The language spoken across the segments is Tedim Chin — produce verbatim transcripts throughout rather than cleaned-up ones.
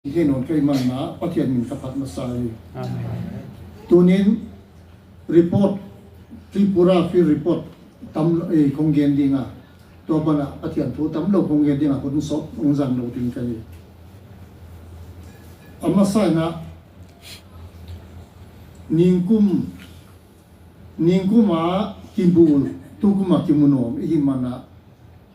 Hei nawn ka hih manin ah Pathian min ka phat masa hi. Amen. Tunin report, Tripura field report tam lo, eh, kong gen ding a, tua banah Pathian thu tam lo kong gen ding a, hun sawt hong zang lo ding ka hi. A masa in ah ningkum, ningkum a kimu, tukum a kimu nuam i hih manin ah,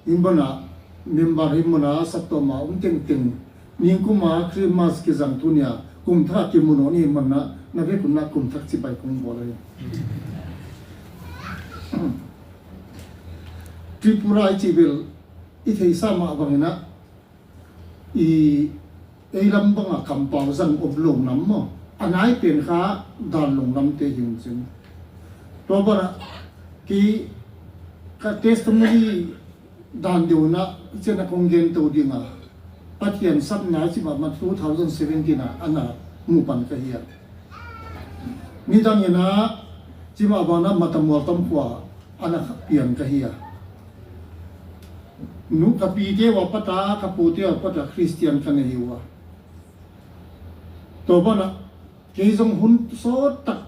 hih banah member hih manin ah saptuam a om tengteng, ningkum a Christmas kizang tuni a kum thak a kimu nuam i hih manin ah, na vek un ah kum thak cibai kong bawl hi. Tripura i cih bel i theihsa mah bangin ah, i ei lam bangah kampau zang om lo nam maw, a nai pen kha dan long namte hi uh cin. Tua banah kei ka testimony dan deuh in ah cian a kong gen to ding a, Pathian sapna cih mahmah two thousand seventeen ah a na mu pan ka hi a. Nidang in ah cih mah bangin ah Matamual tam khua a na piang ka hi a. Nu ka pite uh a pat a, ka pute uh a pat a Khristian ka na hi uh a. Tua banah kei zong hun sawt tak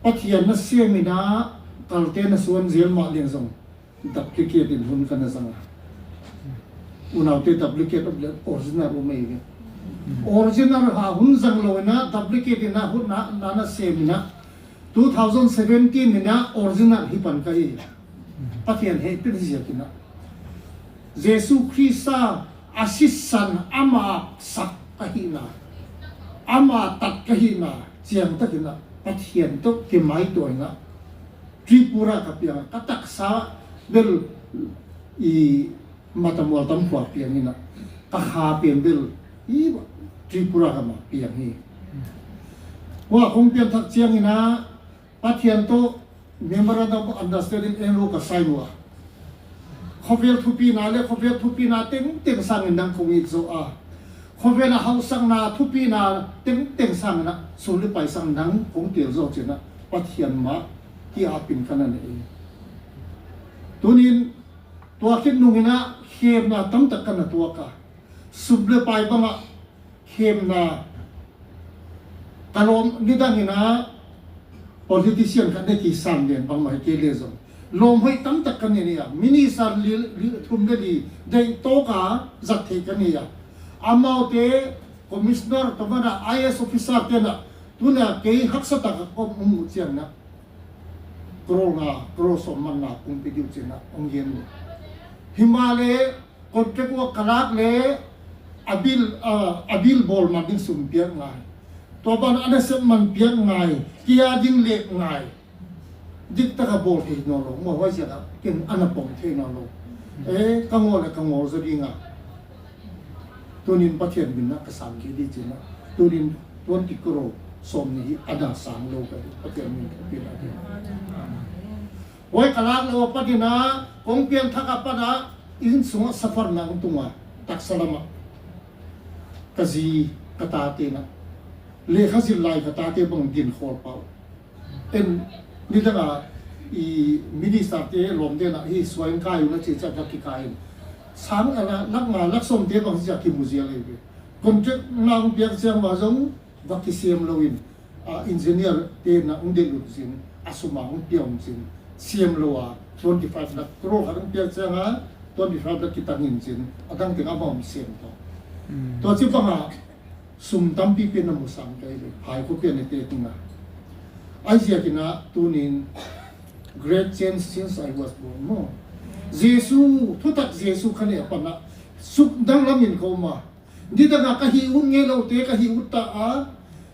Pathian na sem in ah, kalte na suan zel mah leng zong duplicate in hun ka na zang a. Unaute, duplicate om leh original om ei ve. Original a hun zang lo in ah duplicate in ah hun na, na, na sem in ah two thousand seventeen in ah original hi pan ka hi. Pathian hehpih ziakin ah, Jesu Khrista a sisan, ama sak ka hihna, ama tat ka hihna ciangtakin ah Pathian tawh kimaituah in ah Tripura ka piang a, ka taksa bel i Matamual tam khua piang in ah, ka kha pen bel i Tripura ka mah piang hi. Hua kong pianthak ciangin ah Pathian tawh Memorandum of Understanding en lo ka sign uh a, khuavel thupina le khuavel thupina tengteng sangin nang kong it zawh a, khuavel a hausakna thupina tengteng sangin ah sum le pai sang nang kong teel zawh cin ah Pathian mah ki-apin ka na nei. Tunin tua khit nungin ah khemna tamtak ka na tuak a, sum le pai bangah khemna ka lawm. Nidang in ah politician khat ne ki sam lian bangmah hi kei le zong lawm hoih tamtak ka nei a, minister li, li, thum le li deih tawk a zat theih ka nei a. Amaute commissioner, tua banah I A S officer te in ah tuni a kei haksa tak a ka om uh ciangin ah crore nga, crore sawm man nga kong pia ding uh cin ah hong gen uh. Hi mah leh contract work ka lak leh a bill, ah, a bill bawl man ding sum piak ngai. Tua banah a nasep man piak ngai. Kei a ding lek ngai. Diktak a bawl thei nawn lo. Maw, huai ziak ah ken a na pom thei nawn lo. Eh, ka ngawl leh ka ngawl zaw ding a. Tunin Pathian min ah ka sang kik ding cin ah, tunin twenty crore sawm nih hi a na sang lo ka hi, Pathian min ah ka pia ding. Huai ka lak lo a panin ah, kong pianthak a pat ah, inn sungah suffer na hong tung a, taksa lamah. Ka zi, ka tate in ah, lekha zil lai ka tate bang din khawl pah uh. En, nidang a i minister te lawmte in ah hih suai hong kai uh na cih ciang va kikai in, sang, a, lak nga, lak sawmte bang ciang kimu zial ei ve. Contract na hong piak ciang va zong va kisem lo in, a, engineer te in ah hong delh uh cin, a sum a hong pia uh cin, sem lo a, twenty five lakh, crore khat hong piak ciang a twenty five lakh kitang in cin, a dang teng amah hong sem tawh. Mm. Tua ci bang a sum tampi pen na mu sam kei le, phai ko pian ne te tung a. Ai ziakin ah tunin great change since I was born maw. Jesu, thutak Jesu ka neih a pan ah suk danglam in ka om a. Nidang a ka hih ut ngei lote ka hih ut ta a.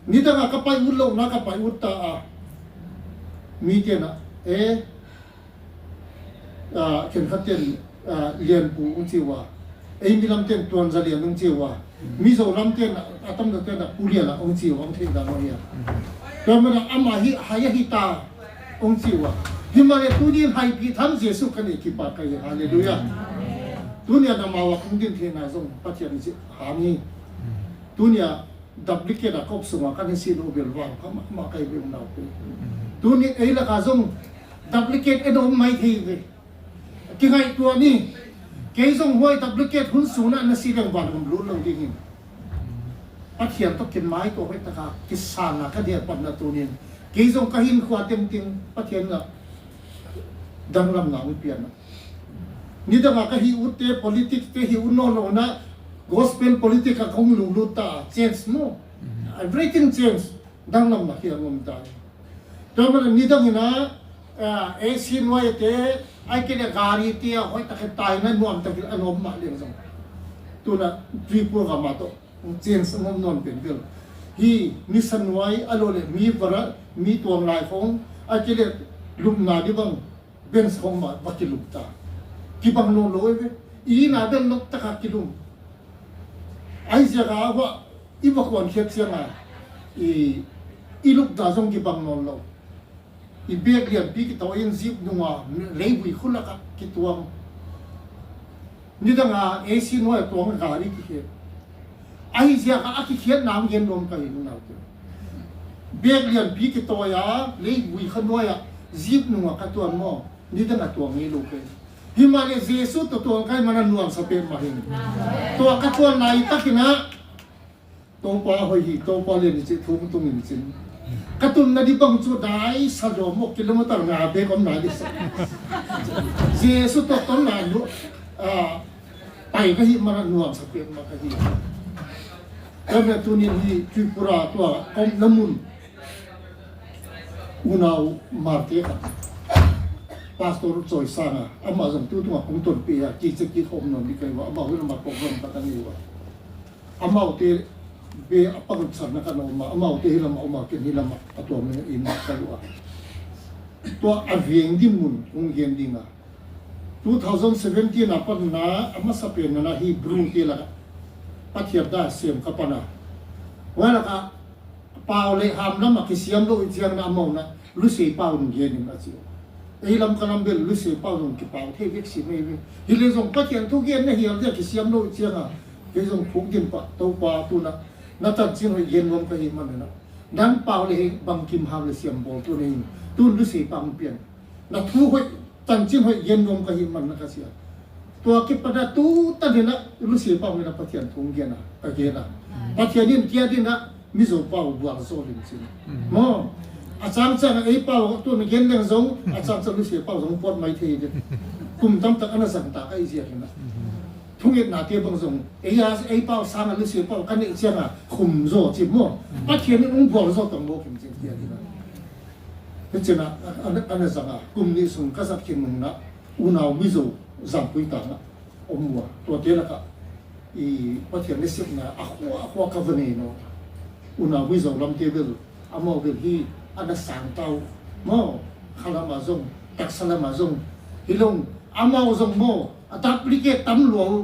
Nidang a ka pai ut lohna ka pai ut ta a. Mite in ah, eh, ah, khenkhat ten, ah, Lianpu hong ci uh a, ei mi lam ten Tuanza Lian hong ci uh a, Mizo lam ten a tamzaw ten ah Pu Lian ah hong ci uh a, hong theih dan uh hi a. Tua manin ah amah hi hai ahi ta hong ci uh a. Hi mah leh tuni in haipih tham Jesu ka neih kipak ka hi, halleluiah. Tuni a amau a kong din theihna zong Pathian in hang hi. Tuni a duplicate a kop sungah ka na sin uh bel vang pha mahmah ka hi ve, unau pen. Tuni ei lakah zong duplicate en om mai thei ve. Kingaihtuah ni. Kei zong huai duplicate hun sungah na si leng van hong lut lo ding hi. Pathian tawh kimaituah hoih taka kisanna ka diah patna tunin kei zong ka hinkhua tengteng Pathian ah danglamna hong pian ah. Nidanga ka hih utte politics te hih ut nawn lo na gospel politics ah kong lunglut ta, change maw? Everything change. Danglamna hi a ngom ta. Tua mana nidangina A C nuai te ai kele gari te a hoih takin taina nuam takin a nuam mah leng zong tuna Tripura mah tawh change a ngom nawn pen bel hi nisa nuai a lo le mi vara mi tuang lai khong a kele lupna di bang bench khong mah va kilum ta. Kibang nawn lo e ve. I na bel lok taka kilum. Ai ziaka hua i va kuan khiat cianga i i lupna zong kibang nawn lo. I bek lianpi kitawi in zip nunga leivui khulaka kituang. Nidanga A C nuai tuang gari kikhiat. Ahi ziaka a kikhiatna hong gen nuam ka hi nunau kei. Bek lianpi kitawi a leivui kha nuai a zip nunga ka tuan maw? Nidanga tuang ngei lo kei. Himahleh Jesu tawh tuang kai mana nuamsa pek mah hi. Tua ka tuan lai takinah Topa hoih hi, Topa lian hi cih thum tungin cin. Ka tunna di bang cu dai sa dawm maw kilometer nga bek om nai di sa. Jesu tawh ton na nu a pai ka hih mana nuamsa pek mah ka hi. Ka meh tunin hi Tripura tua ka omna mun unau marte khat Pastor Cawi Sanga amah zong tu tungah kong tonpih a kici kik om nawn di kai uh a amau hi lamah program khat a ngei uh a amaute be a pangsanna ka na om a amaute hi lamah om a ken hi lamah a tuam in ka luh a tua a veng din mun kong gen ding a two thousand seventeen a panna a masa pen nana hi Bru te lakah Pathian da sem ka pana hua lakah pau le ham lamah kisiam lo i ciang na amau na lusei pau in gen in a ci uh. Ei lam ka lam bel lusei pau zong kipau thei vek si mei ve. Hi le zong Pathian thu gen na hial dia kisiam lo i cianga kei zong phuk din pah Topa tuna na tancin hoih gen nuam ka hi manina nang pau le hei bangkim hau le siam bawl tu na hin tun lusei pau pian na thu hoih tancin hoih gen nuam ka hi man na ka sia. Tua kipana tu taninah lusia pau mina Pathian thu gen a ka gen a Pathian in kia dinah mizo pau buang zo lim cin maw a cangcang a ei pau tu na gen leng zong a cangcang lusia pau zong puat mai thei din kum tamtak ana zang ta ka ei ziak inah thungetna te bang zong ei a ei pau sang a lusia pau ka neih cianga khum zo cin maw Pathian in ung buang zo tang maw kim cin kia dinah Hi cina ana zanga kum nih sung ka zat khin nungna unau mizo zampui tangah om ua tuate lakah i Pathian na siamna a khua a khua ka va nei naw. Unau mizo lamte bel amau bel hi ana sangtau maw khalamah zong taksa lamah zong hi long amau zong maw a duplicate tam lua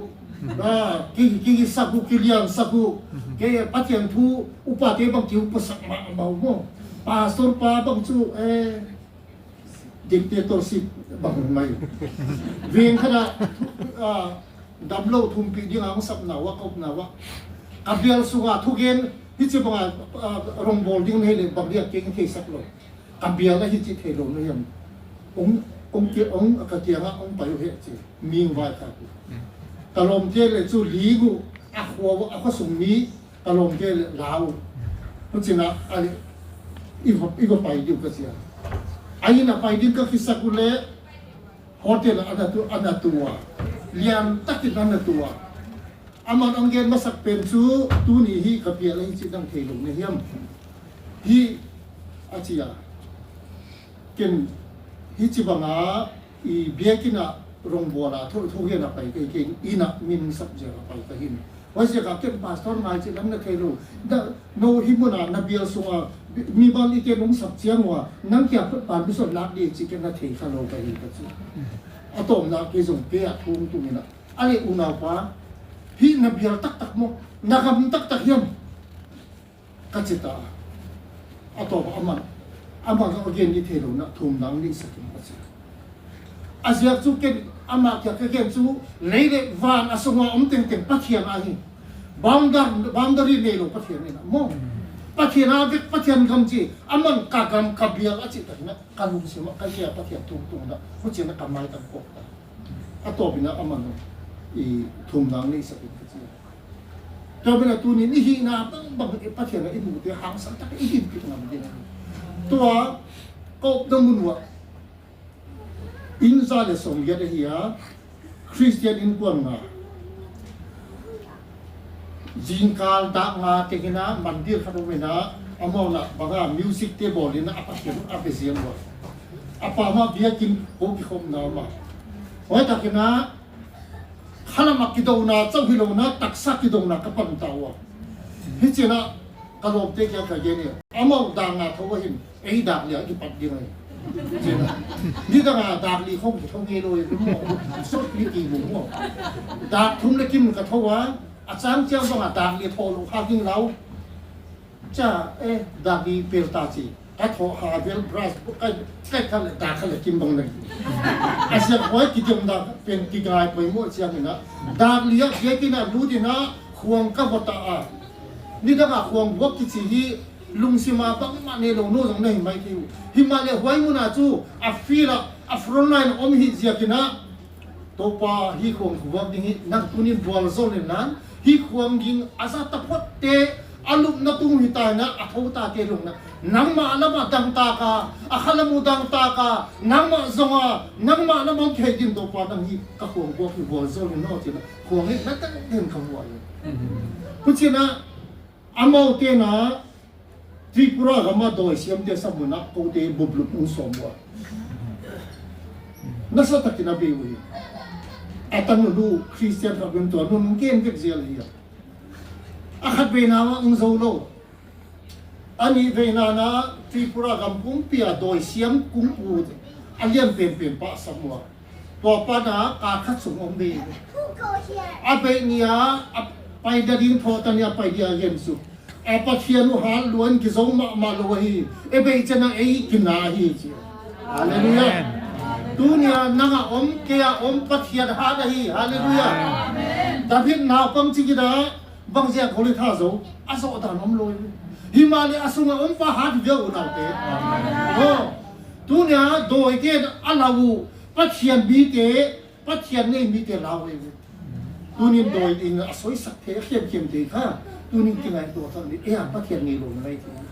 uh. Ki ki sak uh ki lian sak uh. Ke Pathian thu upate bang ki upasak mah a mau maw pastor pa bang cu eh dictatorship bang mai uh. Veng khat ah dam lo thumpih ding a hong sapna uh a kopna uh a ka bial sungah thugen hi ci banga rongbawl ding na hi le bang diak keng theisak lo. Ka bial a hi ci thei lo na hiam? Ong ong ki ong ka kiangah ong pai uh heh ci ming vai ka ku. Ka lawmte le cu ling uh a khua uh a khua sung mi ka lawmte le lau. Hucinah a le i va i va pai diu ka cia. A inn a pai ding ka khisak uh le hotel ah a na tu a na tu a lian takin a na tu a. Aman ang gen masak pen cu tuni hi ka pial ahi ci dang thei lo na hiam? Hi a ci a ken hi ci banga i biakinn ah rongbual a thu thu gen a pai kei kei inn ah min sap ziak a pai ka hin. Huai ziak a ken pastor ngai ci dang na thei lo. No hi mun a na bial sung a mi bal i ken ung sap ciang ua nang kia phut pan mi sot lak di ci ken na thei kha lo ka hi ka ci. A tawmna kei zong kei a thung tung ina. A le unau pa hih na bial taktak maw na gam taktak hiam? Ka ci ta a tawp a amah amah ka gen ni thei lo na thum dang ni sakin ka ci. A ziak cu ken amah kia ka gen cu lei le van a sungah om tengteng Pathian a hi. Boundary nei lo Pathian ina maw Pathian a vek Pathian gam ci aman ka gam ka bial a ci takina ka lungsim ah ka kia Pathian thum tung na hucin a ka mai tang kawk ta. A tawpin ah a man i thum nang nei sak in ka ci. Tua bel a tunin i hihna bangbang i Pathian a i muhte hangsan tak i himpih ngam ding. Tua ka omna mun uah inn za le sawmgiat ahi a, Khristian innkuan nga. Zingkal dak nga teng in a mandir khat om in a, amau na bang a music te bawl in a, a Pathian a bia ziang uh a. A pa mah biakinn ko kikhopna om a. Huai tak in a, khalam a kidona, cauh hi lo na, taksa kidona ka pan ta uh a. Hi ciang a, ka lawmte kiang ka gen hi. Amau dak nga tho a hin, ei dak li a kipat ding a hi. Ciang a, nidang a dak li khong kitho ngei lo hi, maw. Sot mi ki mu maw. Dak thum le kim ka tho a, a cang ciang bang a dak li tho lo kha ging lau. Ca, eh, dak li pel ta ci. Ka thawh ha vel brush, ka, ka, ka le, dak ka le kim bang le. A siang huai kidiam dak pen kingai poimawh ciang in a. Dak li a biakinn a lut in a, khuang ka vua ta a. Nidang a khuang vuak kici hi, lungsim a bangmah nei lo, no zong na hi mai thei uh. Hi mah le huai mun a cu, a field a, a front line a om hi ziak in a, Topa, hi khuang khuak ding hi, nang tunin bual zol in lan, hi khuang ding a za taphot te, a lupna tung hi ta in a, a tho ta te lungna. Nangmah lam a dang ta ka, a khalam uh dang ta ka, nangmah zong a, nangmah lam a om thei din Topa nang hi ka khuang khuak hi bual zol in no cin a, khuang hi na tang den ka bual hi. Pu cin a, amau te na, Tripura gam a dawi siamte sam un a kote buplup hong sawm uh a. Nasa takin a bei uh hi. A tanu nu Khristian khat un tua nun gen vek zial hi a. A khat veina mah hong zo lo. A nih veina na Tripura gam pumpi a dawi siam kung pu a lian penpen pa sam uh a. Tua pa na ka khat sung om ve. A beih ni a, a pai nading thawh ta ni a pai dia gen su. A Pathian uh hat luan kizo mahmah lo ahi. E beih ciang a ei kina ahi ci. Halleluiah. Tunia nang a om, kei a om Pathian hat ahi. Halleluiah. David naupang ci kida bang zia kho le tha zo. A zawh dan om lo ahi. Hi mah le a sung a om pa hat hi via unaute. Aw. Tunia dawite a lau uh. Pathian mite, Pathian nei mite lau ahi ve. Tunin dawi in a soisak thei, a khiamkhiam thei kha. Tunin kingaihtuah thang ni, ei a Pathian nei lo na ngai thei.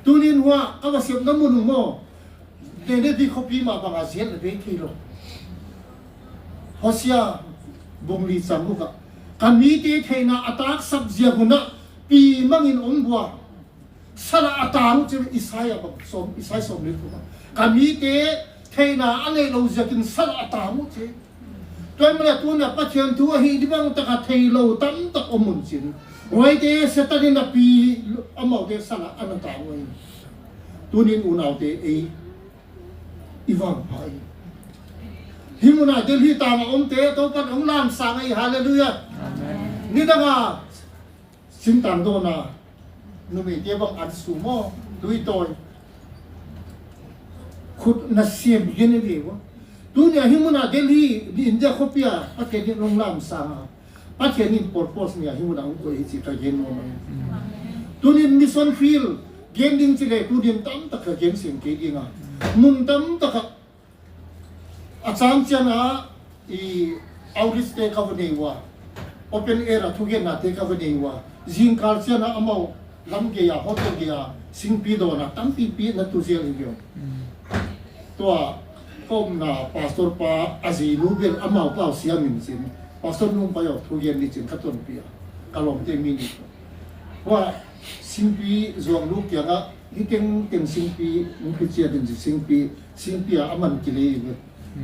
Tunin hua, ka va siamna mun uh maw. Tene di khuapi mah bang a ziat le bei thei lo. Hosea bung li cang uh kha. Ka mite theihna a taksak ziak un a pi mangin om bua. Salah a tang uh ci Isaiah bang sawm, Isaiah sawm le thum ah. Ka mite theihna a neih lo ziakin salah a tang uh ci. Tua hi mah le tunia Pathian thu ahi dih bang taka thei lo tamtak om un cin. Huaite Satan in a pi amaute salah a na tang uh hi. Tunin unaute ei i vang pha hi. Hi mun a Delhi tang a omte Topan hong lamsang hi. Halleluiah. Amen. Nidang a Singtang dawn a, numeite bang an su maw, tui tawi. Khut na siam hi ni ve ua. Tunia hi mun a Delhi, ni India khuapi a, Pathian in hong lamsang a. Pathian in purpose nia hi mun a hong koih hi ci ka gen nuam a. Tunin mission field, gen ding ci le, tunin tamtak ka gen seng kei ding a. Mun tamtak a, A cang ciang a i outreach te ka va nei ua, open air a thugenna te ka va nei ua, zingkal ciang a amau lam gei a, hotel gei a, singpi dawn a tampipi na tu zial hi viau. Tua ka omna pastor pa a zinu bel amau pau siam in cin, pastor nung pai aw thugen ni cin ka tonpi a, ka lawmte mi ni. Hua singpi zuang lu kiangah, hi tengteng singpi, hong kiciat in ci singpi, singpi ah a man kilei ve.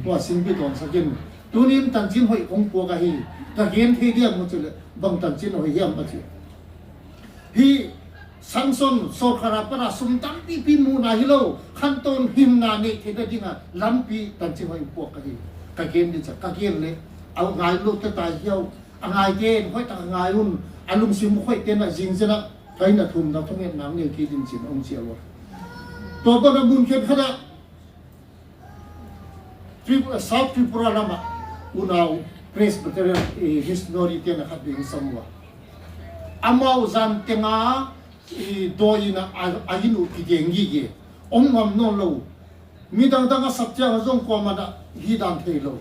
Hua singpi tawngsak in. Tunin tancin hoih kong puak ahi, ka gen thei diam maw ci leh, bang tancin hoih hiam a ci. Hih Samson, sawlkhara pana sum tampipi muhna hi lo, khantawn himna neih theihna dingah lampi tancin hoih puak ka hi. Ka gen ding ciah, ka gen leh, a ngai lo te tai hiau, a ngaite in hoih tak a ngai un, a lungsim hoih tenah zingzenah, ka inn a thumna thungetna ang neu kei ding cin hong ciah uh a. Tua banah mun khenkhatah, Trip-, South Tripura lamah unau Presbyterian, eh, missionary te na khat ding sam uh a. Amau zan tenga, eh, dawi in a, a, a inn uh kigeng gige. Om ngam nawn lo. Midang dang a sak ciang a zong kuamah na hi dan thei lo.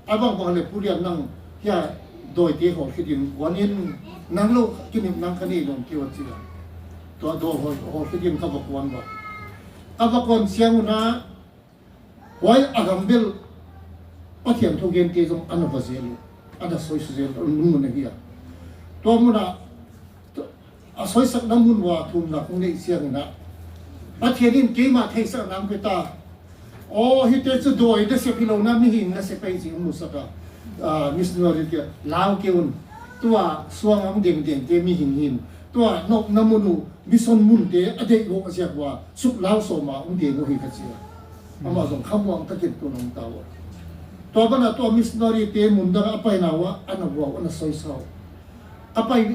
A bangbang le Pu Lian nang hia Dawite hawlkhit in kuan in, nang lo kinep nang ka nei nuam kei uh a ci a. Tua dawi hawl, hawlkhit in ka va kuan uh a. Ka va kuan ciangun ah, huai a gam bel Pathian thugente zong a na va zel uh, a na soisa zel uh, a lungmun ahi a. Tua munah a soisakna mun ua thumna kong neih ciangin ah, Pathian in keimah theihsakna hong pia ta. Aw, hihte cu dawi nasep hi lo, na mihing nasep ahi ci hong musak a. Ah, missionary kia lau kei un. Tua suang a hong dengdengte mihing hi in, tua nopna mun uh mission munte a deih gawh ziak uh a suklau sawm a hong deng uh hi ka ci a. Amah zong khamuang takin tun hong ta uh a. Tua banah tua missionary te mun dang a paina uh ah a na vua uh, a na soisa uh. Ka pai,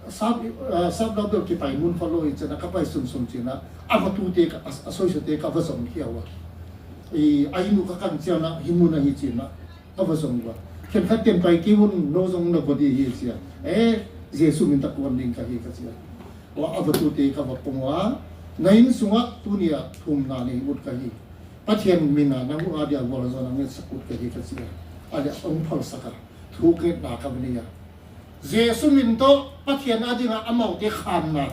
sap, ah, sap lo bel kipai mun khollo hi ciangin ah, ka pai sunsun ciangin ah, a va tute ka, a, a soisate ka va zong khia uh a. I, a inn uh ka kan ciangin ah, hih mun ahi ciangin ah, ka va zong uh a. Khenkhat ten pai kei un, no zong na va ding hi ci a. Eh, Jesu min tawh kuan ding ka hi ka ci a. Ua, a va tute ka va pom uh a. Na inn sungah tuni ah thumna nei ut ka hi. Pathian min a nang uh a dia gualzawhna ngetsak ut ka hi ka ci a. A dia hong phalsak a, thungetna ka va nei a. Jesu min tawh Pathian a dingah amaute khamna,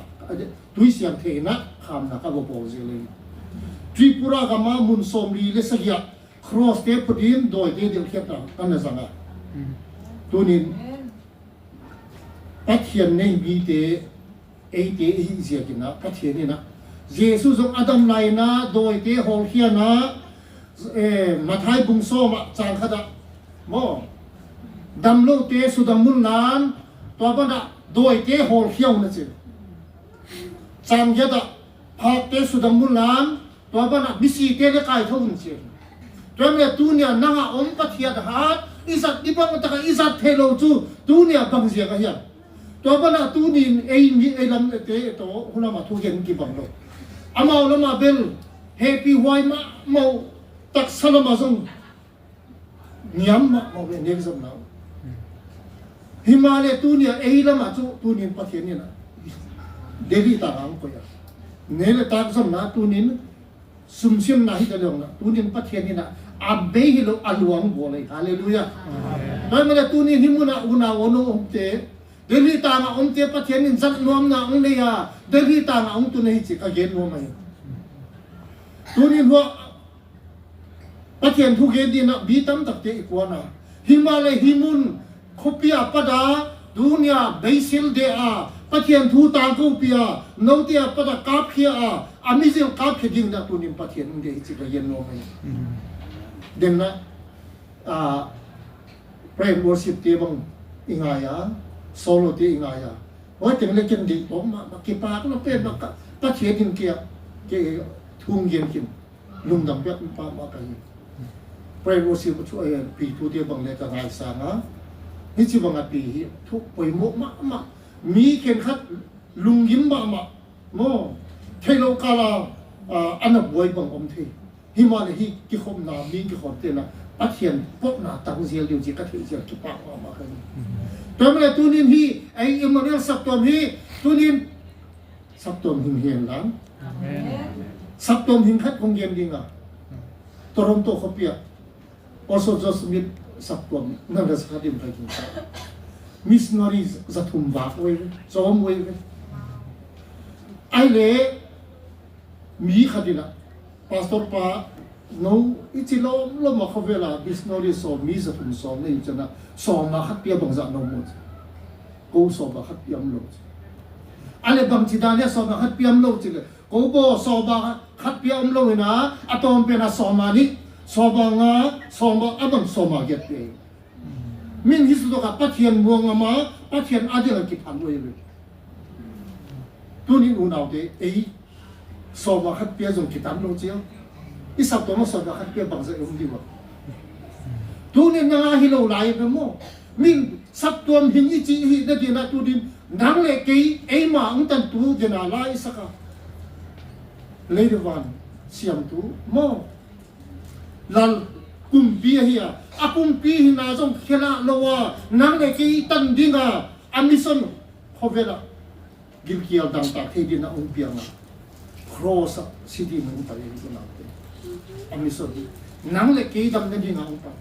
tuisiang thei in ah khamna ka va bawl zel hi. Tripura gam ah mun sawmli le sagih ah cross te phut in dawite delhkhiatna ka na zang a. Tunin Pathian nei mite eite i hih ziakin ah Pathian in ah, Jesu zong a dam lai in ah dawite hawlkhia in ah, eh, Matthai bung sawm ah cang khat ah maw, dam lote sudam un la in, tua banah dawite hawlkhia un a ci. Cang giat ah phakte sudam un la in, tua banah misite le kaitho un ci. Tua manin tuni a nang a om Pathian hat i zat ding bang tak a i zat theih lo cu tuni a bang ziak a hiam? Tua banah tuni in ei mi, ei lam te tawh hun lam a thugen kibang lo. Amau lam a bel hehpihhuai mahmah uh, taksa lam a zong niam mahmah uh, nek zomna uh. Himahleh tuni a ei lam a cu tuni in Pathian in ah Delhi tang ah hong koih a, ne le tak zomna tuni in sumsimna hi ta leng na, tunin Pathian in ah a bei hi lo, a luang bawl hi. Halleluiah. Amen. Tua manin tunin hih mun ah unau a omte, Delhi tang a omte Pathian in zat nuamna hong nei a, Delhi tang ah hong tun hi ci ka gen nuam hi. Tunin hua Pathian thu gen dingin ah mi tamtakte i kuan a, himahleh hih mun khuapi a pat a, tuni a beisil de a, Pathian thu tangko pia, note a pat a kapkhia a, a mizil kapkhia dingin ah tunin Pathian hong deih hi ci ka gen nuam hi. Amen. Denna, ah, praise and worship te bang i ngai a, solo te i ngai a. Hoi teng le ken deih tawm mahmah, kipak lo pen mah ka, Pathian in kia, ke thung gen khin. Lungdam piak pah mah ka hi. Praise worship a thu, eh, pi thute bang le ka ngaisang a, hih ci bang a pi hi thu poimawh mahmah. Mi khenkhat lunggim mahmah maw, theih loh kal a, ah, a na buai bang om thei. Himahleh hih kikhopna, mi kikhopna te na Pathian pawtna tang zial ding uh ci ka theih zial kipak mahmah ka hi. Tua manin tunin hih ei Emmanuel saptuam hi, tunin saptuam hing hi hen lang. Amen. Saptuam hing khat kong gen ding a, Toronto khuapi ah Orso Joseph Smith saptuam na na sa kha dim kha ging sa. Missionary za thum vak uh ei ve, cawm uh ei ve. Ai le mi khat in ah, Pastor pa, no i ci lawmlawm a khuavel a missionary sawm, mi za thum sawm na hi uh ciangin ah, sawm a khat pia bangzah na om uh ci. Ko sawm a khat pia om lo ci. A le bangci dan hia sawm a khat pia om lo ci le, ko baw sawm a khat pia om lo in ah, a tawm pen a sawm a nih, sawm a nga, sawm a, a bang sawm a giat pia hi. Min hi sutawk a Pathian muang ngam a, Pathian a ding a kiphan uh hi ve. Tuni unaute, ei sawm a khat pia zong kitam lo cia. I saptuam ah sawm a khat pia bangzah i um ding uh a. Tuni nang a hi lo lai ve maw. Min saptuam hing i ci i hih nading ah tunin nang le kei eima hong tantu dena lai i sak a, lei le van siamtu maw. Lal kumpi ahi a, a kumpi hina zong khelah lo a, nang le kei tan ding a, a mission khuavel ah gilkial dangtak thei ding a hong piang a, cross ah si ding hong pai ahi, unaute. A mission hi nang le kei damna ding a hong pai.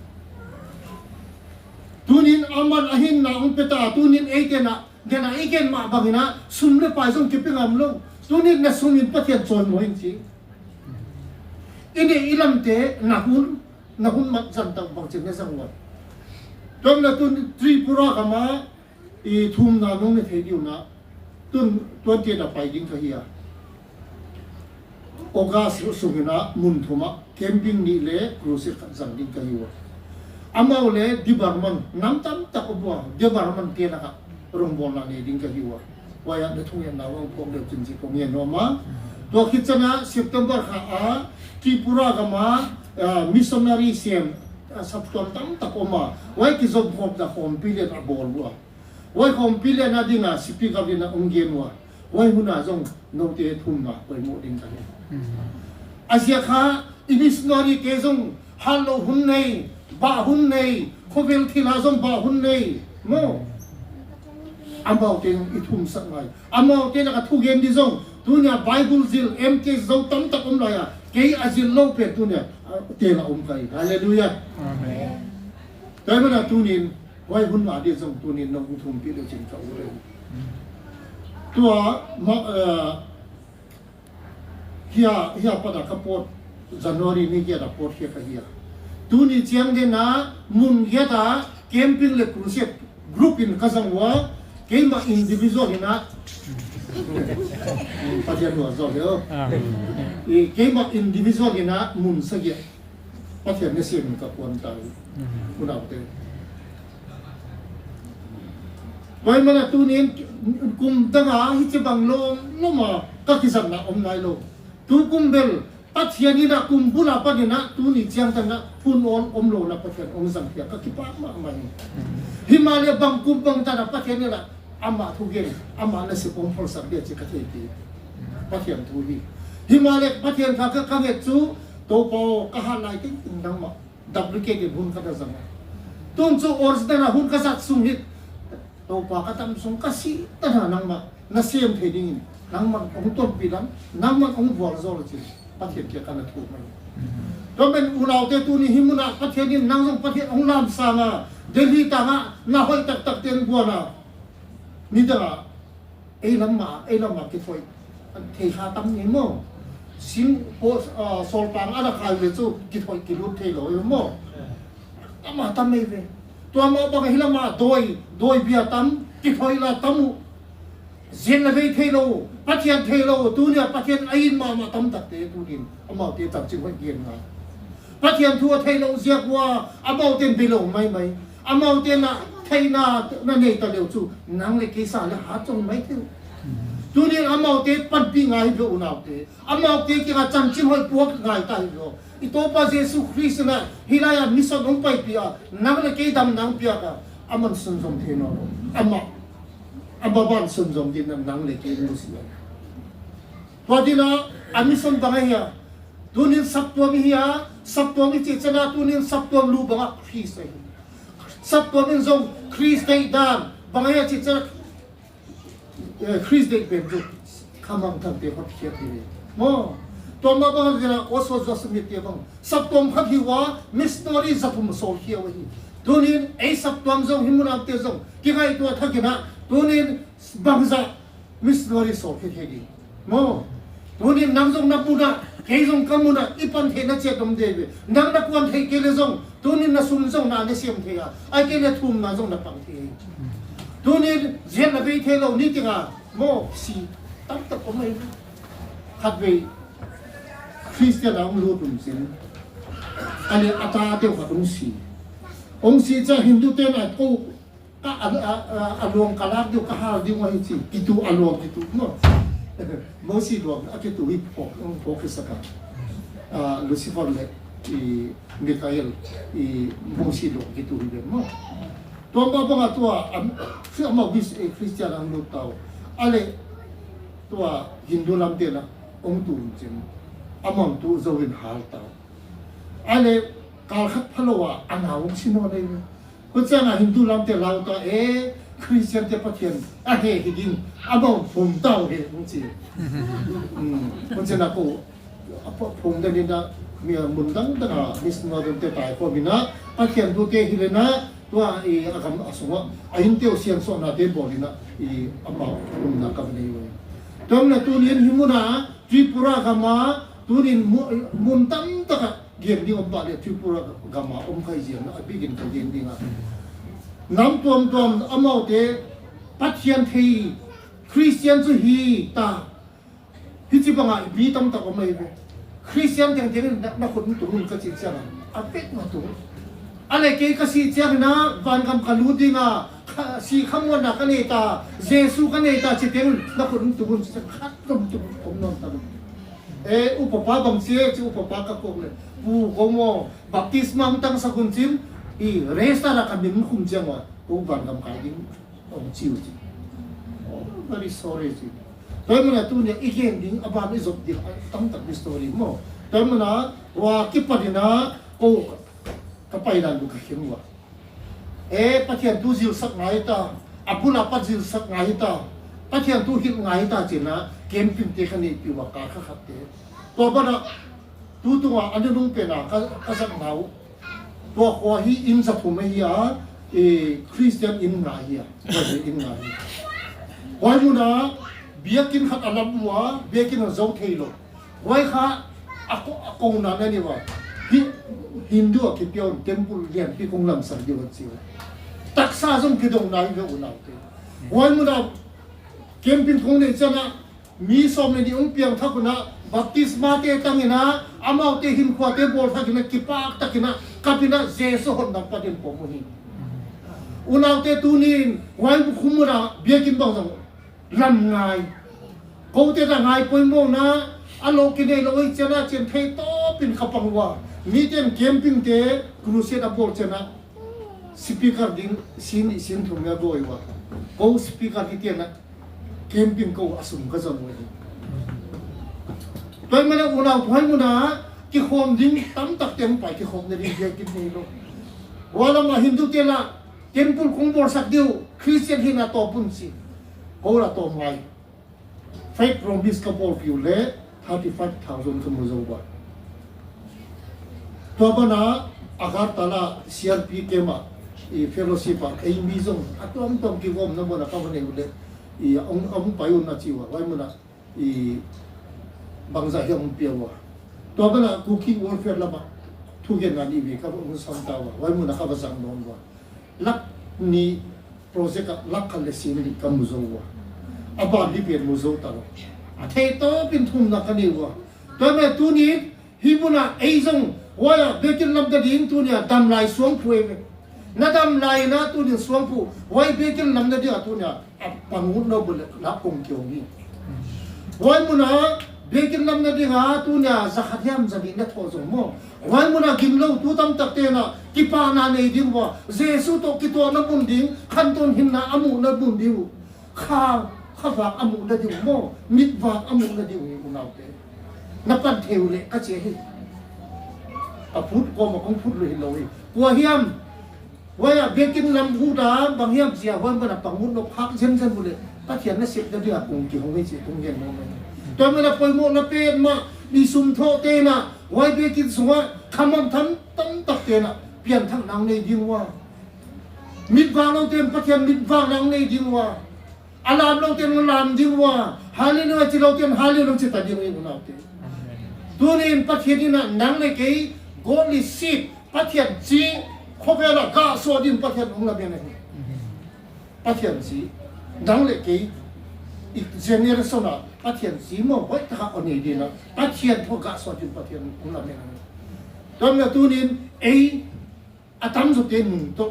Tunin Aman a hinna hong pia ta, tunin eite na, den a i gen mah bangin ah sum le pai zong kipia ngam lo. Tunin na sum in Pathian cawimawi in ci. I neih i lamte na hun, na hun mat zan tak bangcin na zang uan. Tuan na tun Tripura gam ah i thumna nong ne thei dih uh na, tun tuan tian a pai ding ka hi a. August sungin ah mun thum ah camping nih le crusade khat zang ding ka hi uh a. Amau le Dibarman, nam tamtak a bua Dibarman te lakah rongbawlna nei ding ka hi uh a. Huai ah na thungetna uh hong phawk leu cin ci kong ngen nuam a. Tua khit ciang ah September kha ah Tripura gam ah, ah, missionary siam, ah, saptuam tamtak om a. Huai kizom khawmna khawmpi lian a bawl uh a. Huai khawmpi lian a ding a speaker in a hong gen uh a. Huai hun ah zong note thumna poimoh ding ka hi. A ziak kha i missionary te zong hal lo hun nei, bah hun nei, khovel thil ah zong bah hun nei. Maw? Amaute zong i thumsak ngai. Amaute lakah thugen dih zong, tunia Bible zil M T zo tamtak om lai a, kei a zil lo pen tunia, ah, teel a om ka hi. Halleluiah. Amen. Tua ahih manin ah tunin, huai hun mah dih zong tunin nong thumpih le cin ka ut hi. Tua, ma, eh, hia, hia pat a ka pawt, January ni giat a pawt hia ka hia. Tuni ciang den a mun giat a camping le crusade group in ka zang uh a, keimah individual in ah, Pathian nuam zaw hi o. Ah. I, keimah individual in ah mun sagih Pathian na sem in ka kuan ta hi. Unaute. Tua ahih manin ah tunin kum dang a hici bang lawmlawm a ka kizatna om nai lo. Tu kum bel Pathian in ah kum bul a panin ah tuni ciangtan ah hun awn om lo na Pathian hong zang piak ka kipak mahmah hi. Himahleh bang kum bang tan ah Pathian in ah amah thugen, amah nasep hong pholsak ding a ci ka theipih. Pathian thu hi. Himahleh Pathian kha ka, ka nget cu, Topa aw, ka hat lai tengteng nangmah duplicate in hun ka na zang a. Tun cu original a hun ka zat sung hi. Topa ka tam sung ka sih tan a nangmah na sem thei dingin nangmah hong tonpih lam, nangmah hong vualzawl a ci. Pathian kiang ka na thum a hi. Tua pen unaute tuni hih mun ah Pathian in nang zong Pathian hong lamsang a, Delhi tang ah na hoih taktak te hong guan a, nidang ah ei lam mah, ei lam mah kithoih thei kha tam ni maw? Sing, ah, sawlpang a na khai ve cu kithoih kilut thei lo hi maw? Tam a tam ei ve. Tua mah bang hi lam ah dawi, dawi bia tam, kithoih la tam uh. Ziat na vei thei lo, Pathian thei lo, tunia Pathian a it mahmah tamtakte tunin amaute cancin hoih gen ngai. Pathian thu a thei lo ziak uh a amaute bei lo maimai. Amaute na theihna na nei ta leu cu nang le kei sa le hat zong mai thei uh. Tunin amaute panpih ngai hi ve unaute. Amaute kiangah cancin hoih puak ngai ta hi ve aw. I Topa Jesuh Khrist in ah hih lai ah mission hong paipih a, nang le kei damna hong piak a, aman sunzom thei nawn lo. Amah, amah ban sunzom ding in ah nang le kei hong si a. Tua ding ah a mission bang ahi a, tunin saptuam i hi a, saptuam i cih ciang ah tunin saptuam lu bangah Khrist ahi. Saptuam in zong Khrist deih dan bang ahi a cih ciang ah, eh, Khrist deih pen cu khamangthangte hotkhiat hi ve. Maw? Tua mah bang zia Oswald Joseph Smith te bang saptuam khat hi uh a, missionary zathum sawlkhia uh ahi. Tunin ei saptuam zong hih mun ah te zong kingaihtuah thak in ah tunin bangzah missionary sawlkhia thei ding. Maw? Tunin nang zong na mun ah, kei zong ka mun ah i pan theihna ciat om ding ve. Nang na kuan theih kei le zong tunin na sum zong na ne siam thei a, ahih kei le thumna zong na pang thei. Tunin ziat na vei thei lo ni ting a, maw, si tamtak om ahi. Khatvei Khristian a hong lut um cin, a le a ta deuh khat hong si. Hong si ciang Hindu te na ko ka, a, a, a, a luang ka lak ding uh, ka hal ding uh ahi ci, kitu, a luang kitu maw? Mosi luang a kitu hi phawk, phawk hi sak a. Ah, Lucifer le i Michael i Mosi luang kitu hi ve maw? Tua mah bangah tua, am, amau bis, eh, Khristian a hong lut ta uh. A le tua Hindu lam te na hong tu cin, amau tu zo in hal ta uh. A le kal khat pha lo ah a nau hong si nawn ahi ve. Tua ciangah Hindu lamte lau ta, e, Khristian te Pathian a he hi ding, a bawm phum tau he, hong ci. Um, hong ci na ko, a phum den in a, mi a mun dangdang a, missionary te tai ko mi na, Pathian tu te hi le na, Tua i a gam a sungah a innte uh siangsuahnate bawl in ah i amau umna ka va nei uh hi. Tua manin ah tuni in hih munah Tripura gam ah tuni in mu-, mun tamtak ah gen ding om pah leh Tripura gam ah om kha hi ziang a bikin ka gen ding a. Nam tuamtuam amaute Pathian thei Khristian cu hi ta. Hih ci bangah mi tamtak om ahi ve. Khristian tengteng in na, na khut hong tung un ka cih ciangin a pek na tung. A le kei ka sih ciangin ah vangam ka lut ding a, kha, sih khamuanna ka nei ta, Jesu ka nei ta ci teng in na khut hong tung un ci ciang khat ka hong tung om nawn ta lo. E, upapa bang ci e ci upapa ka kawk le, pu ko maw, baptisma hong tangsak un cin, i register ah ka min hong khum ciang ua, ko vangam kai ding. Hong ci uh ci. Oh, very sorry ci. Tua hi manin ah tuni ah i gen ding, a ban i zop ding a tamtak ding story maw. Tua hi manin ah hua kipan in ah ko ka pai dan uh ka khen uh a. E, Pathian thu zilsak ngai ta, a bul a pat zilsak ngai ta, Pathian thu hilh ngai ta ci-in ah camping te ka neihpih uh a, ka kha khatte. Tua banah tu tungah a nunung pen a ka, ka zatna uh. Tua khua hi inn za thum ahi a, e, Khristian inn nga hi a, Bible inn nga hi. Huai munah biakinn khat a lam uh a, biakinn a zo thei lo. Huai kha a ko, a kona na ni uh a. Hi, Hindu a kipia un temple lianpi kong lamsak ding uh a ci uh. Taksa zong kidong nai ve unaute. Huai munah camping kong neih ciangin ah mi sawm le nih hong piangthak un ah baptismate tang in ah amaute hinkhuate bawlthak in ah kipak tak in ah kap in ah Jesu hotnak panin pom uh hi. Unaute tuni in huai khua munah biakinn bang zong lam ngai. Kote na ngai poimawh na a lo kinei lo hi ciangin ah cian thei tawpin ka pang uh a. Mite in camping te crusade a bawl ciangin ah speaker ding sin nih sin thum a bawl uh a. Ko speaker hi ciangin ah camping ko a sum ka zon uh hi. Tua hi manin ah unau tua hi munah kikhawm ding tamtak teng pai kikhawm na ding biakinn nei lo. Hua lamah Hindu te lah temple kong bawlsak ding uh, Khristian hihna tawp un ci. Ko lah tawm ngai. Fake promise ka bawlpih uh leh thirty five thousand ka mu zo uh a. Tua banah Agartala C R P camp ah i fellowship ah ei mi zong a tuamtuam kigawmna munah ka va neih uh leh i a hong, a hong pai un a ci uh a. Huai munah i bangzah hiam hong pia uh a. Tua banah Kuki Welfare lamah thugenna nih vei ka va hong sam ta uh a. Huai munah ka va zang nawn uh a. Lak nih project ah lak khat le sing nih ka mu zo uh a. A ban hi pen mu zo ta lo. A thei tawpin thumna ka nei uh a. Tua hi manin ah tuni in hih munah ei zong huai ah biakinn lam nading tuni a dam lai suangphu ei ve. Na dam lai in ah tuni in suangphu huai biakinn lam nading ah tuni a a pang ut lo bul leh lak kong kio hi. Huai munah biakinn lam nading ah tuni a za khat hiam za nih na thawh zong maw. Huai munah gim lo tu tamtakte in ah kipahna nei ding uh a, Jesu tawh kituahna mun ding, khantawn hinna a muhna mun ding uh. Kha, khavak a muhna ding uh maw, mitvak a muhna ding uh hi unaute. Na pan thei uh leh ka ci hi. A phut kawm a kong phut lo hi lo hi. Kua hiam huai ah biakinn lam uh ta bang hiam ci a, huai banah pang ut lo, phak zenzen uh leh Pathian nasepna ding a kong kihong hi ci kong gen mawk hi. Tua hi manin ah poimawhna petmah, i sum thawhte in ah huai biakinn sungah khamam tam, tamtakte in ah pianthakna hong nei ding uh a. Mitvak lote in Pathian mitvakna hong nei ding uh a. A lam lote in hong lam ding uh a. Hallelujah ci lote in hallelujah ci ta ding uh hi unaute. Tuni in Pathian in ah nang le kei godly seed, Pathian ci, khovel ah gah suah ding Pathian hong lamen ahi. Pathian ci, nang le kei i generation ah Pathian ci maw, hoih tak a hong nei ding ah Pathian tawh gah suah ding Pathian hong lamen ahi. Tua hi manin ah tuni in ei a tamzawte nungta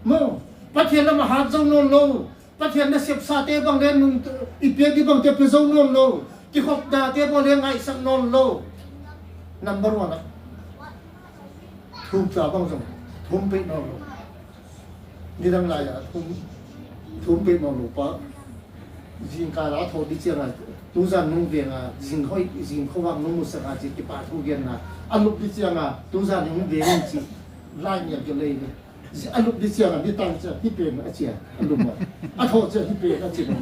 maw, Pathian lam a hat zo nawn lo, Pathian nasepsate bang le nungta, i piak ding bangte pia zo nawn lo, kikhopnate bang le ngaihsak nawn lo. Number one ah thumsa bang zong thum peih nawn lo. Nidang lai ah thum, thum peih nawn lo pah. Zingkal a thawh ding ciangin tuzan nong veng a, zing hoih, zing khuavak nong musak a ci kipahthu genna. A lup ding ciangin tuzan nong veng ci lai ngial ka lei ve. A lup ding ciangin nitang ciang hih pen a ci a, a lup a, a thawh ciang hih pen a ci lo.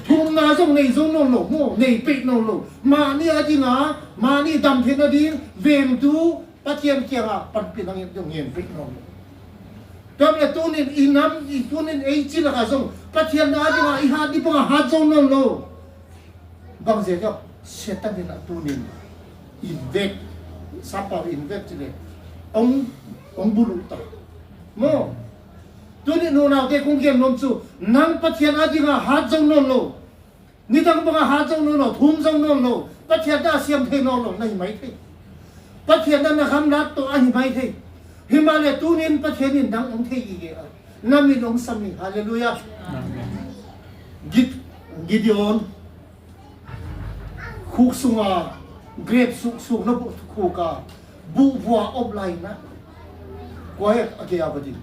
Thumna zong nei zo nawn lo maw, nei peih nawn lo. Mahni a ding a, mahni dam theihna ding vengtu Pathian kiangah panpihna ngen zong ngen peih nawn lo. Tua le tunin i nam, i tunin ei ci lakah zong Pathian na dingah i hat ding bangah hat zo nawn lo. Bang ziak a Satan in a tunin invade, sapa invade ci le ong, ong buluh ta. Maw? Tunin unaute kong gen nuam cu nang Pathian a dingah hat zo nawn lo. Nidang bangah hat zo nawn lo, thum zo nawn lo, Pathian na siam thei nawn lo, na hi mai thei. Pathian na na gamlat tawh a hi mai thei. Hi mah le tunin Pathian in nang ong thei gige a, na min ong sam hi. Halleluiah. Amen. Gid-, Gideon khuk sunga grep suk suk na buh khuk a buh vua op lai na. Kua he a gei a va ding.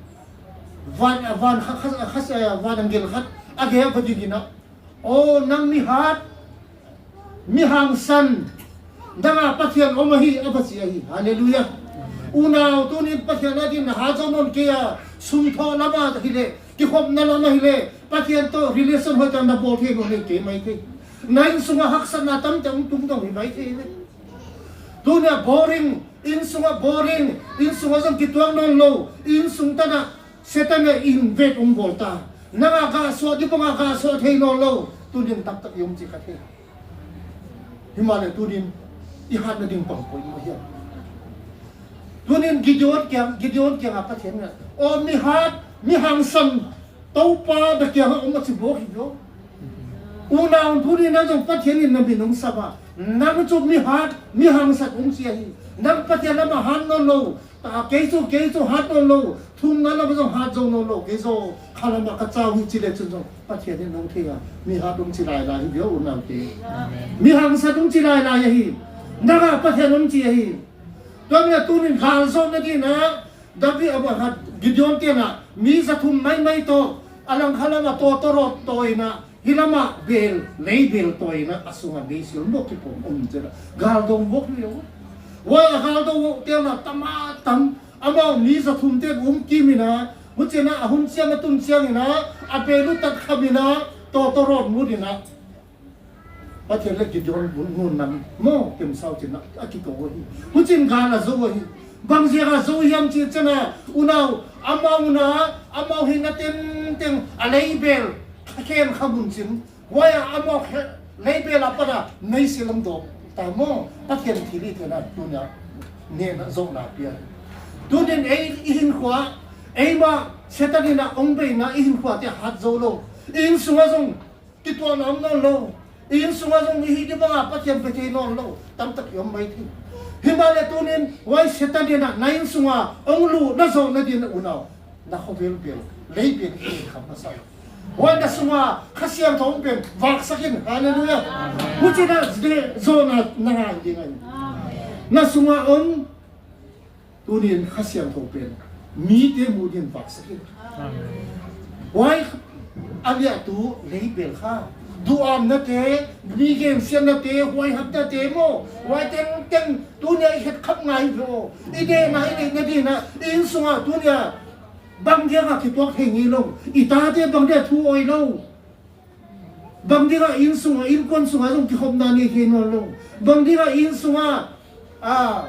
Van, a van kha, kha, kha, van angel khat a gei a va ding ina. Aw, nang mi hat, mi hangsan, nangah Pathian om ahi, a va ci ahi. Halleluiah. Unau, tunin Pathian a din na hat zo nawn kei a, sum thawh lam ah hi le, kikhopna lam ah hi le, Pathian tawh relation hoih tak na bawl thei nawn le kei mai thei. Na inn sungah haksatna tamte hong tung dong hi mai thei le. Tunia boring, inn sungah boring, inn sungah zong kituak nawn lo, inn sung tanah Satan le invade hong bawl ta. Nangah gah suah ding bangah gah suah thei nawn lo. Tunin taktak i om ci kha thei. Hi mah le tunin i hat nading pang poi mah hiam? Tunin Gideon kiang, Gideon kiangah Pathian in, aw mi hat, mi hangsan, Topa na kiangah om a ci bawk hi lo. Unau, tunin nang zong Pathian in na min hong sam a, nang cu mi hat, mi hangsan hong ci ahi. Nang Pathian lamah hat nawn lo. Ta, kei cu, kei cu hat nawn lo. Thumna lamah zong hat zo nawn lo. Kei zaw kha lamah ka cau hi ci le cun zong Pathian in hong thei a, mi hat hong ci lailai hi bia, unaute. Amen. Mi hangsan hong ci lailai ahi. Nangah Pathian hong ci ahi. Tua mi a tunin gal zawh nadinah David a, a, Gideon tenah mi zathum maimai tawh a langkhat lamah tawtawrawt tawi inah, hih lamah bel, leibel tawi inah a sungah beisil mawk kipawm om cih gal dong mawk hi lo. Huai a gal dong mawk tenah tam a tam, amau mi zathum ten um kim inah, hucinah a hun ciang a tun ciang inah a bel uh tat kham inah tawtawrawt mut inah Pathian le Gideon mun, mun nam maw, Kemsau cin a, a kiko ahi. Hucin gal a zo ahi. Bang ziak a zo hiam cih ciangin a, unau, amau na, amau hi na tengteng a leibel a khen kha mun cin. Huai a amau khe-, leibel a pan a meisi lam dawk ta maw, Pathian thil i thena tunia nena zohna pia. Tunin ei i hinkhua, ei mah Satan in a ong beina i hinkhua te hat zo lo. I inn sungah zong kituahna om nawn lo. I inn sungah zong i hih ding bangah Pathian pe thei nawn lo. Tamtak i om mai thei. Hi mah le tunin huai Satan in a na inn sungah ong luh na zawh nadin a unau, na khuavel bel, lei bel i kham masa. Huai na sungah Kha Siangtho pen vaksak in. Halleluiah. Hucin a zawhna na ngah ding ahi. Na sungah om Tunin Kha Siangtho pen mite muh din vaksak in. Amen. Huai a liahtu leibel kha, duhamnate, mi gensiatnate, huaihamnate maw, huai tengteng tunia i khetkhap ngai hi ve aw. I dehna i neihna dinah i inn sungah tunia bang diangah kituak thei ngei lo, i tate bang diah thu awi lo. Bang dingah inn sungah, innkuan sungah zong kikhopna nei thei nawn lo. Bang dingah inn sungah, a,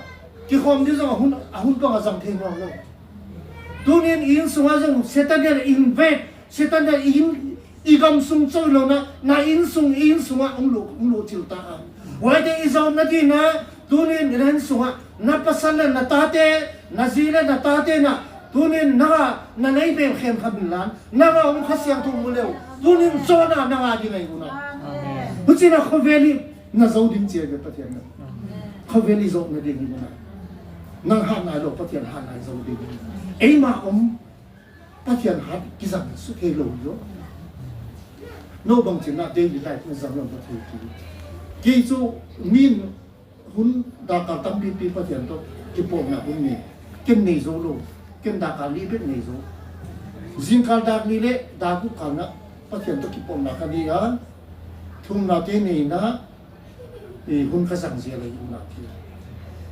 kikhawm ding zong a hun, a hun bangah zang thei nawn lo. Tunin inn sungah zong Satan in invade, Satan in i gam sung co lo na, na inn sung, i inn sungah ong luh, ong luh cil ta a. Huaite i zawhna dinah, tunin i inn sungah na pasal le na tate, na zi le na tate na, tunin nangah na leibel khen kha min lan, nangah om Kha Siangtho mu leu, tunin zawhna nangah ding ahi unau. Amen. Hucin a khuavel i na zo ding cia ve Pathian na. Amen. Khuavel i zawhna ding hi unau. Nang hat nai lo, Pathian hat nai zo ding. Eimah om Pathian hat kizang suk thei lo hi lo. No bang cin ah daily life na zang lo Pathian ki. Kei cu min hun dakal tampipi Pathian tawh kipawlna hun nei. Ken nei zo lo. Ken dakal nih bek nei zo. Zingkal dak nih le dak guk kal na Pathian tawh kipawlna ka nei a. Thumna te nei na i hun ka zang zia lei unau hi.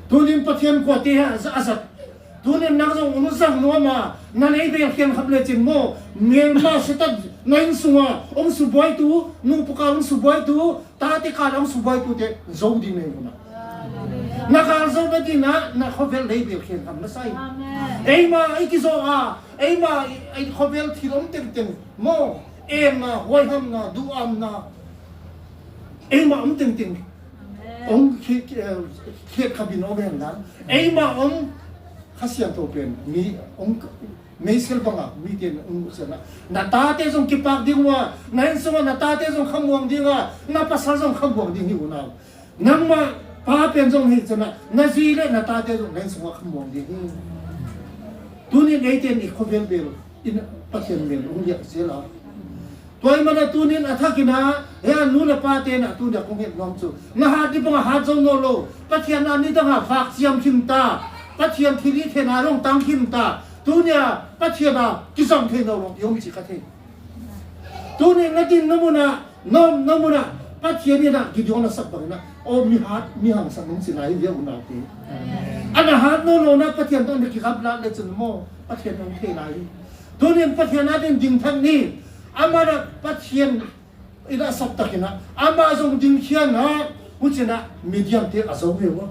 Tunin Pathian kuate a zat. Tunin nang zong hun zang nuam a, na leibel khian khap lecin maw, melma setat na inn sunga hong subuaitu, nupuka hong subuaitu, tate kal hong subuaitu te zo ding nei unau. Na gal zo na dinah na khovel lei bel khen kham na sai. Amen. Eima i kizaw a, eima i, i khovel thil om tengteng maw, emna, huaihamna, duhamna, eima om tengteng. Amen. Ong khi, khi, eh, khiat khabin om hen la. Eima ong Kha Siangtho pen mi ong meisel banga mite na ung siangah na tate zong kipak ding uh a, na inn sungah na tate zong khamuang ding a, na pasal zong khamuang ding hi unau. Nangmah pa pen zong hi ciangah na zi le na tate zong na inn sungah khamuang ding hi. Tunin eite in i khovel bel in Pathian bel ung liak zel a. Tua i mana tunin a thakin ah, hei a nu le pate na tunia kong het nuam cu, na hat dih bangah hat zo nawn lo. Pathian a nidangah vak ciam khin ta. Pathian thilhihtheihna zong tang khin ta. Tunia Pathian a kizang thei nawn lo i om ci ka thei. Tunin na din na munah, na om na munah Pathian in ah Gideon a sak bangin ah, aw, mi hat, mi hangsan nung cina hi, bia unau te. A na hat nawn lo na Pathian tawh na kikap lak le cun maw, Pathian nung thei lai hi. Tunin Pathian a din ding thak ni. Amah na Pathian in a sak takin ah, amah zong dingkhia na, hucin ah Midian te a zo ve uh a.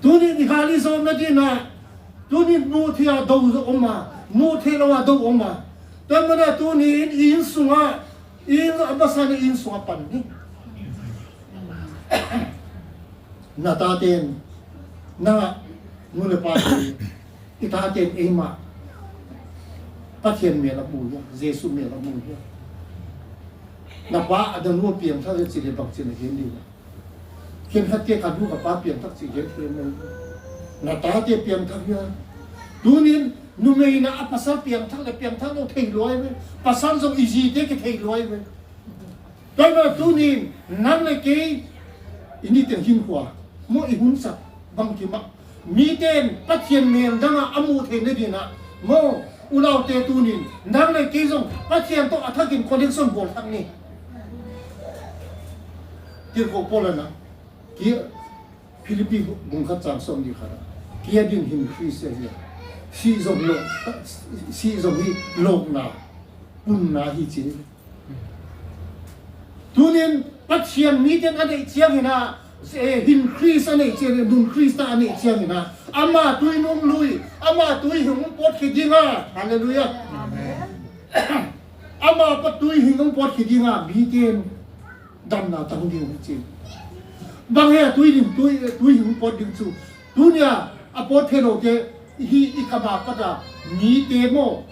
Tunin i hal i zawm na din ah, tunin muh thei a do zong om a, muh thei lo a do om a. Tua mana tunin i inn sungah, i inn a masa na i inn sungah pan ni. Na taten, na nu le pa te, i taten eimah Pathian mel a mu hia, Jesu mel a mu hia. Na pa a danu a piangthak hia ci le bang cin a gen ding. Khenkhat te ka nu ka pa piangthak ci gen thei mai. Na tate piangthak hia. Tunin numei na a pasal piangthak le piangthak lo thei luai ve. Pasal zong i zite ki thei luai ve. Tua hi mah tunin nang le kei i niteng hinkhua maw, i hunsak bangkim ah mite in Pathian mel dangah a muh theih nadinah maw, unaute tunin nang le kei zong Pathian tawh a thakin connection bawl thak ni. Tirhkoh Paul in ah, ki Philippi bung khat cang sawm nih khat ah, kei a din hin Khrist a hi a, sih zong lo, sih zong hi lawkna, punna hi ci. Tunin Pathian mite in a neih ciangin ah, eh, hin Khrist a neih ciangin, nun Khrist a neih ciangin ah, ama tui nung lui, ama tui hing hong pawt khit ding a, halleluiah. Amen. Ama pa tui hing hong pawt khit ding a, mite in damna tang ding hi ci. Bang he a tui ding, tui, tui hing pawt ding cu. Tunia a pawt thei lote hi i kama pata mite maw,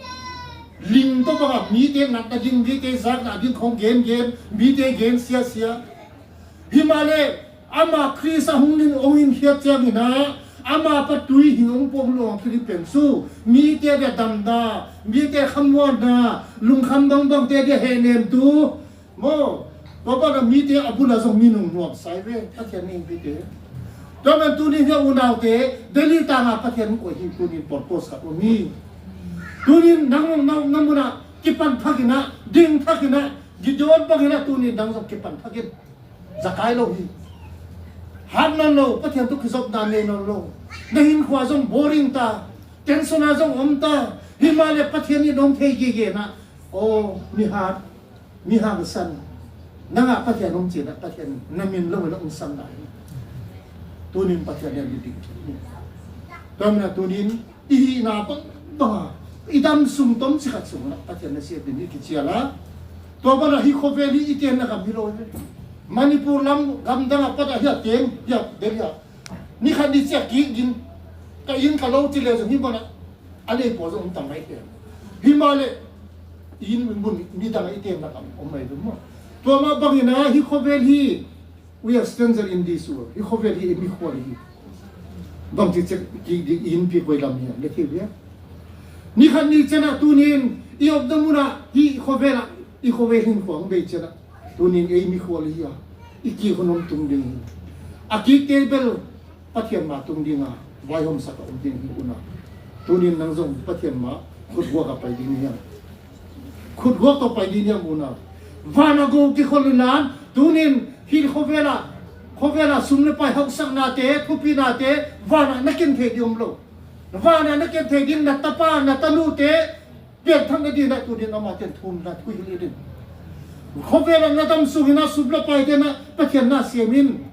ling tawh banga mite natna ding, mite zakna ding khong gengen, mite gen siasia. Himahleh ama Khrist a hung ning hong hinkhiat ciangin ah, ama pa tui hing hong pawt lo a Philip pen cu mite dia damna, mite khamuanna, lungkham bangbangte dia hehnemtu maw, tua banah mite a bula zong minung nuamsa hi ve, Pathian ningpite. Tua man tunin hia unaute, Delhi tanga Pathian koi hi tunin purpose khat om hi. Tunin nang, nang, nang munah kipan thakin ah, ding thakin ah, Gideon bangin ah tunin nang zong kipan thakin. Zakai lo hi. Hat nawn lo, Pathian tawh kizopna nei nawn lo. Na hinkhua zong boring ta, tension a zong om ta. Himahleh Pathian in om thei gige na. Aw, mi hat, mi hangsan. Nangah Pathian om cin ah Pathian na min lo na om sam lai. Tunin Pathian in ding. Tua mana tunin i hihna bangbanga i dam sung tom cikhat sungah Pathian na siat ding i kicial a. Tua banah hih khovel hi i tenna gam hi lo hi. Manipur lam gamdang a pat a hiah teng hiah del hiah ni khat ni ciah kik ding ka inn ka lo ci le zong hi banah a nei pawl zong om tam mai te. Himahleh i inn mun midang a i tenna gam om mai dum maw? Tua mah bangin a hih khovel hi We are stranger in this world. Hih khovel hi i mikhual hi. Bangci cek ki ding i innpi koi lam hi a, le thil hi a. Ni khat ni cianah tunin i omna munah hih khovel ah, i khovel hin khuang bei cianah tunin ei mikhual hi a, i kik hun om tung ding hi. A kikte bel Pathian ma tung dinga vaihawmsak a om ding hi unau. Tunin nang zong Pathian ma khutguak a pai ding hiam? Khutguak tawh pai ding hiam unau? Van a go kikhol inlan tunin hih khovela, khovela sum le pai hauhsaknate, thupihnate vanah na ken thei ding om lo. Vanah na ken thei ding na tapa na tanute pianthak na dinah tunin amah ten thumna thuhilh in. Khovela na dam sung hinah sum le paite na Pathian na siam in.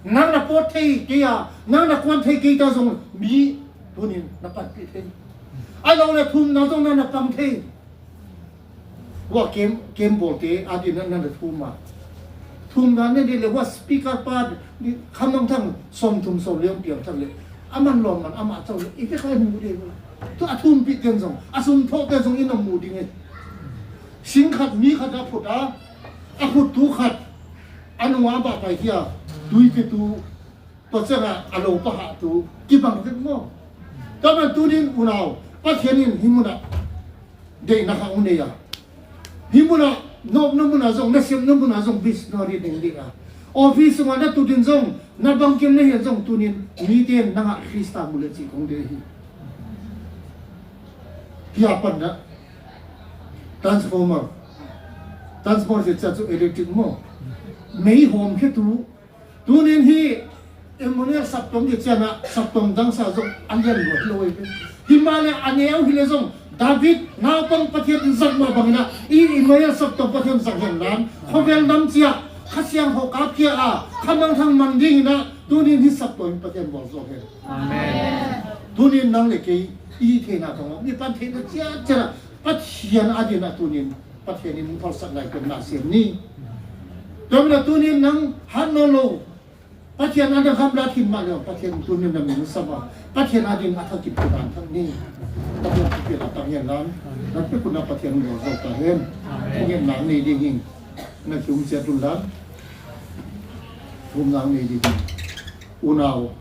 Nang na pawt thei kei a, nang na kuan thei kei ta zong mi tunin na panpih thei. A lo le thumna zong nang na pang thei. Hua kem, kem bawlte a ding na, na thum a. Thumna ne ding le hua speaker pa khamang thang sawm thum sawm liang piang thang le. A man lawm man amah cau le. I te khai mu ding. Tu a thumpih ten zong, a sum thawh ten zong i na mu ding e. Sing khat, mi khat a phut a, a phut tu khat, a nung a bah pai hia, tui te tu, tua ciangah a lo pahah tu, kibang vek maw. Tua man tunin unau, Pathian in hih munah deihna kha hong nei a. Hih munah, nopna munah zong, na siamna munah zong, missionary ding ding a. Office sungah na tutin zong, na bangkim na hian zong tunin, mite in nangah Krista mu le cih kong deih hi. Hia panna, transformer. Transformer sia cia cu electric maw. Mei hawm khe tu, tunin hi Emmanuel saptuam hi cianah saptuam dangsa zong a lian luat lo ei. Hi mah le a neu hi le zong David naupang Pathian in zat mah bangin ah i Emmanuel saptuam Pathian zat hian lan khawvel nam ciah Kha Siangtho kap kia a kha mangthang man dingin ah tunin hi saptuam in Pathian bawl zo hen. Amen. Tunin nang le kei i theihna tawng mi pan theihna ciat cianah Pathian a dinah tunin Pathian in phalsak lai tuan na siam ni. Tuan na tunin nang hat nawn lo Pathian a na gamla khin mah leh Pathian tunin na min sam a Pathian a din a thak kip dan thak ni. Pathian kip a tang hian lam. Na pe kuna Pathian lo zo ta hen. Amen. Ngen nang nei ding hin. Na kium cia tun lam. Kium nang nei ding hin. Unau.